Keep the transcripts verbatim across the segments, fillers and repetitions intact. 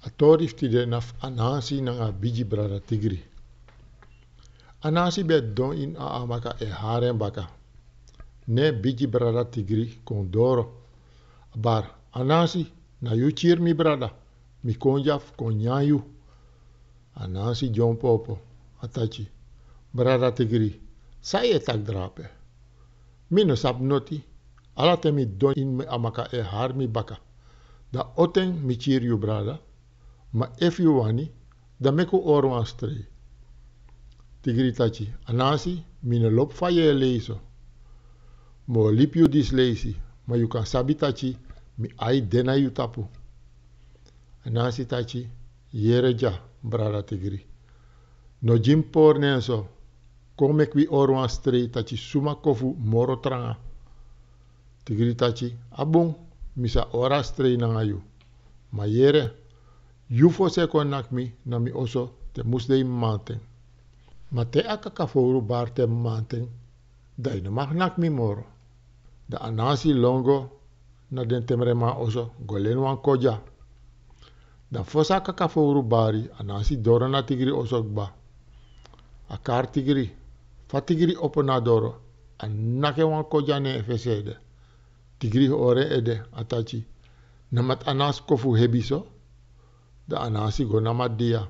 A tori fu tide na fu Anansi nanga bigi brada Tigri. Anansi ben e didon ini a amaka e hari en baka. Ne bigi brada Tigri kon doro. A bari: "Anansi, na yu kiri mi brada. Mi kon dya fu kon nyan yu." Anansi dyompo opo, a taki: "Brada Tigri, san yu e taki drape? Mi no sabi noti. Ala ten mi didon ini mi amaka e hari mi baka. Dan oten mi kiri yu brada. Ma efu yu wani, dan meki un hori wan strei." Tigri taki: "Anansi, mi no lobi fa yu e lei so. Mi o libi yu disi leisi, ma yu kan sabi taki mi ai de na yu tapu." Anansi taki: "Yere dya, brada Tigri. No gi mi pori nen so. Kon meki wi hori wan strei taki suma kofu moro tranga." Tigri taki: "A bun, mi sa hori a strei nanga yu. Ma yere, yu fosi e kon naki mi na mi oso te musdei mamanten. Ma te a kakafowru bari te mamanten, dan yu no mag naki mi moro." Dan Anansi lon go na den temreman oso go leni wan kodya. Dan fosi a kakafowru bari, Anansi doro na Tigri oso kba. A kari Tigri. Fa Tigri opo na doro, a naki en wan kodya na en fesi ede. Tigri hori en ede, a taki: "Na mati Anansi kofu hebi so?" Dan Anansi go na mati dia.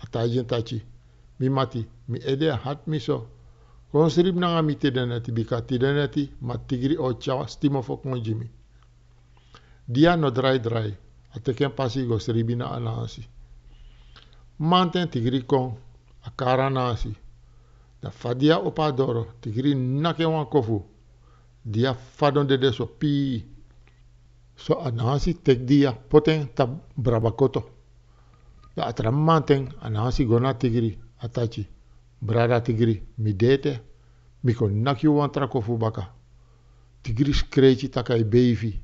A taigi en taki: "Mi mati, mi ede e hati mi so. Kon sribi nanga mi tide neti, bika tide neti mati Tigri o tyari stimofo kon gi mi." Dia no drai drai, a teki en pasi go sribi na Anansi. Mamanten Tigri kon, a kari Anansi. Dan fa dia opo a doro, Tigri naki en wan kofu. Dia fadon dede so pii. So Anansi teki dia poti en tapu brabakoto. Dan a tra mamanten Anansi go na Tigri, a taki: "Brada Tigri, mi de ete. Mi kon naki yu wan tra kofu baka." Tigri skreiti tak' a e beifi,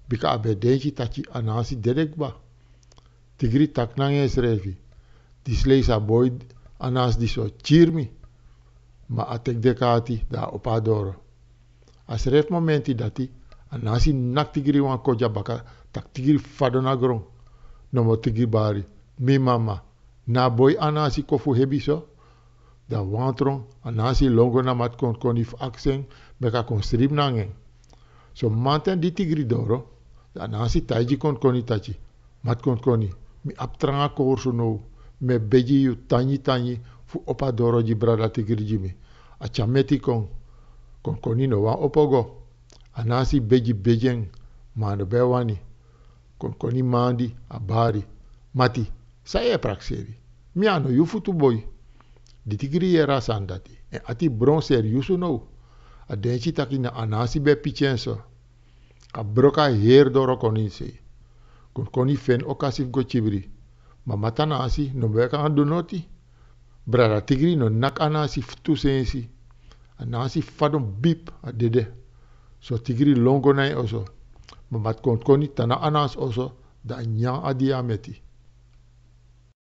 bika a ben e denki taki Anansi dede kba. Tigri taki nanga ensrefi: "Disi leisi a boi Anansi disi o kiri mi." Ma a teki deki ati, dan a opo a doro. A srefi momenti dati, Anansi naki Tigri wan kodya baka, tak' Tigri fadon na gron. Nomo Tigri bari: "Mi mama, na a boi Anansi kofu hebi so?" Dan wantron Anansi lon go na mati Konkoni fu aksi en meki a kon sribi nanga en. So mamanten di Tigri doro, dan Anansi taigi Konkoni taki: "Mati Konkoni, mi abi tranga korsu now. Mi e begi yu tangi tangi fu opo a doro gi brada Tigri gi mi. A tyari meti kon." Konkoni no wani opo go. Anansi begi begi en, ma a no ben wani. Konkoni mandi, a bari: "Mati, san yu e prakseri? Mi a no yu futu boi." Di Tigri yere a sani dati, en ati bron seriusu now. A denki taki na Anansi ben e piki en so. A broko a heri doro kon ini sei. Konkoni feni okasi fu go kibri. Ma mati Anansi no ben kan du noti. Brada Tigri no naki Anansi fu tu sensi. Anansi fadon bip, a dede. So Tigri lon go na en oso. Ma mati Konkoni tan na Anansi oso, dan a nyan a dia meti.